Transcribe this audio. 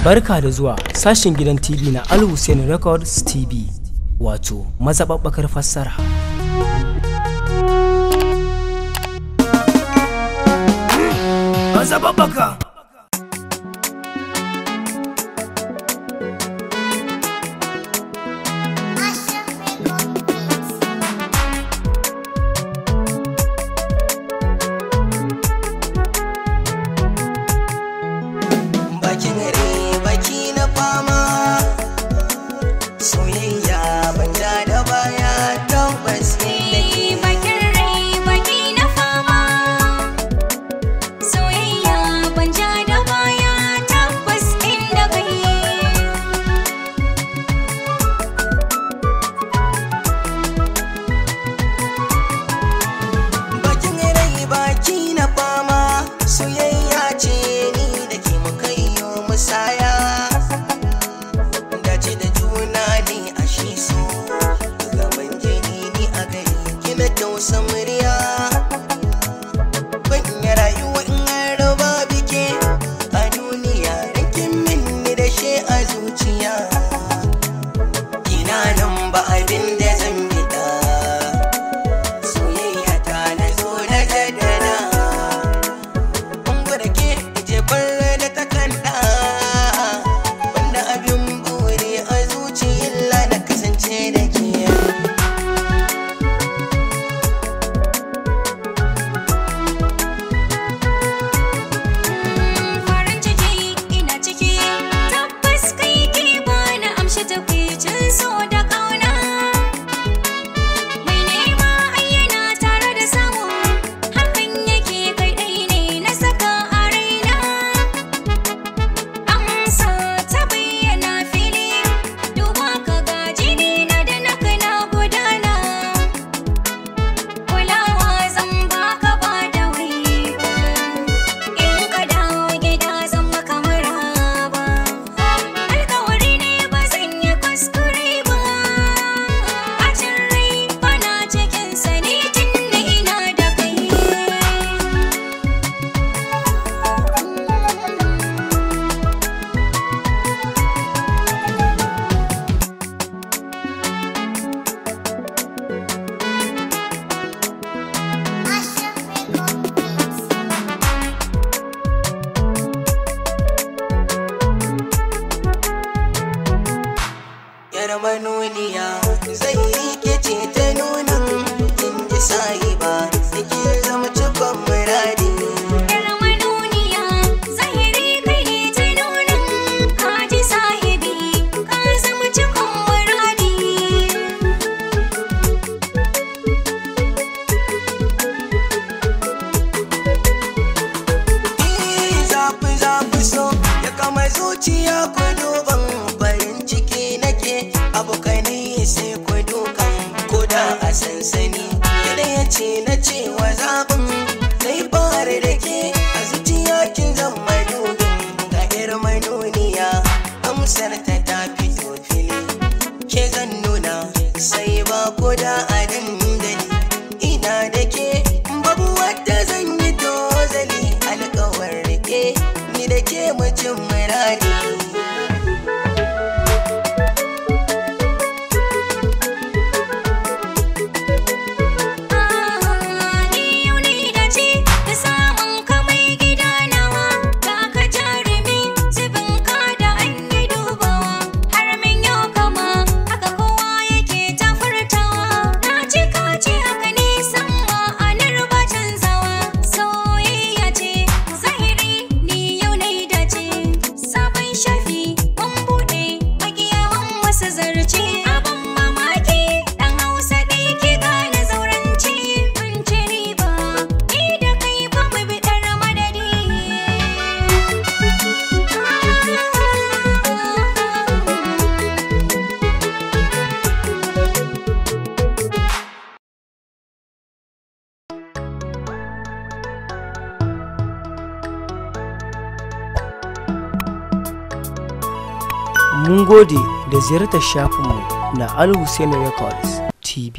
Barka da zuwa sashen gidan TV na Al Hussein Records TV, wato mazaɓaɓɓakar fassara. Mazaɓaɓɓaka! Bakin rai baki na fama, soyayya ban ja da baya, tabbas inda ke. Bakin rai baki na fama, soyayya ban ja da baya, tabbas inda kai. Bakin rai baki na fama, soyayya ce ni da ke muka yi musaya. Dace da juna ne a shi so, gaban jini ni a gari kina tausa murya. Ban iya rayuwa in har babu ke a duniya, rikin minni da shi a zuciya. Ina nan ba abin da zan biɗa, soyayya ta na zo na jaddada. Ungura ke jefar da takarda, wanda abin buri a zuciyar na kasance da ke. Farin ciki ina ciki, tabbas kai ke bani amshi takwicin so da ƙauna. Mai nema ai yana tare da samu, hakan yake kai ɗai ne na saka a raina. Amsa ta bayyana fili, duba ka ga jini na da naka na gudana. Kulawa zan baka ba da wai ba, in ka dawo gida zan maka maraba. Alkawari ne ba zan yi kuskure ba, bacin rai bana cikin sani tun da ina da kai. Yar manuniya zai rikice ta nunin, kin ji sahiba da ke zama cikon muradi. Yar manuniya zahiri kai ne ta nunin, kaji sahibi ka zama cikon muradi. Zafi zafi so ya kama zuciya, ku duban farin ciki nake, abokanai sai ku dukan ko da a sansani. Kada ya ce na cewa zaɓin zai fara da ke a zuciya, kin zama dubin ga yar manuniya. Amsar ta ta fito fili, ke zan nuna sai ba ko da a dandali. Ina da ke babu wadda zan yi tozali, alkawar rike ni da ke mucin muradi. Ni yau ne dace da samun ka mai gida nawa, ga ka jarumi zubin ka da an yi dubawa. Har min yau kama haka kowa yake ta furtawa, na ce ka ce haka ne san ma'anar ba canzawa. Soyayya ce zahiri ni yau ne dace, sabon shafi mun buɗe magiyawan wasu zarce. Abin mamaki dan Hausa ɗaya ke gane zaurance, mun ci riba ni da kai ba mu biɗar madadi. Mun gode da ziyartar shafinmu na Al Hussein Records TV.